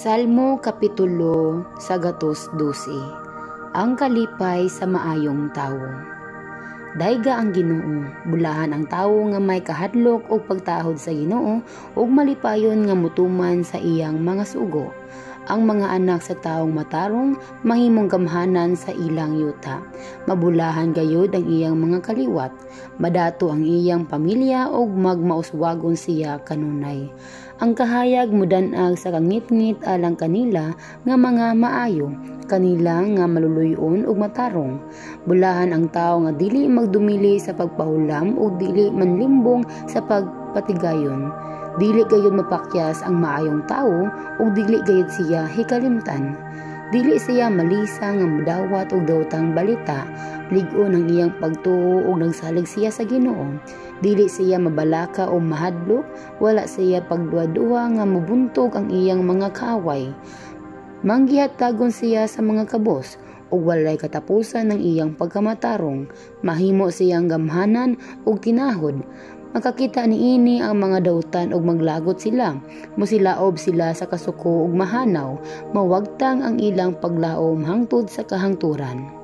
Salmo Kapitulo 112. Ang kalipay sa maayong tawo. Dayga ang Ginoo, bulahan ang tawo nga may kahadlok og pagtahod sa Ginoo ug malipayon nga mutuman sa iyang mga sugo. Ang mga anak sa taong matarong mahimong gamhanan sa ilang yuta. Mabulahan gayud ang iyang mga kaliwat. Madato ang iyang pamilya ug magmauswagon siya kanunay. Ang kahayag mudan-ag sa kangitngit alang kanila nga mga maayo, kanila nga maluluy-on ug matarong. Bulahan ang tawo nga dili magdumili sa pagpahulam ug dili manlimbong sa pagpatigayon. Dili gayud mapakyas ang maayong tawo ug dili gayud siya hikalimtan. Dili siya malisa nga modawat og dawtang balita, lig-on ang iyang pagtuo ug nagsalig siya sa Ginoo. Dili siya mabalaka o mahadlok, wala siya pagduha-duha nga mobuntog ang iyang mga kaaway. Manggihatagon siya sa mga kabos ug walay katapusan ng iyang pagkamatarong. Mahimo siyang gamhanan ug tinahod. Makakita niini ang mga dautan ug maglagot sila. Musilaob sila sa kasuko ug mahanaw, mawagtang ang ilang paglaom hangtod sa kahangturan.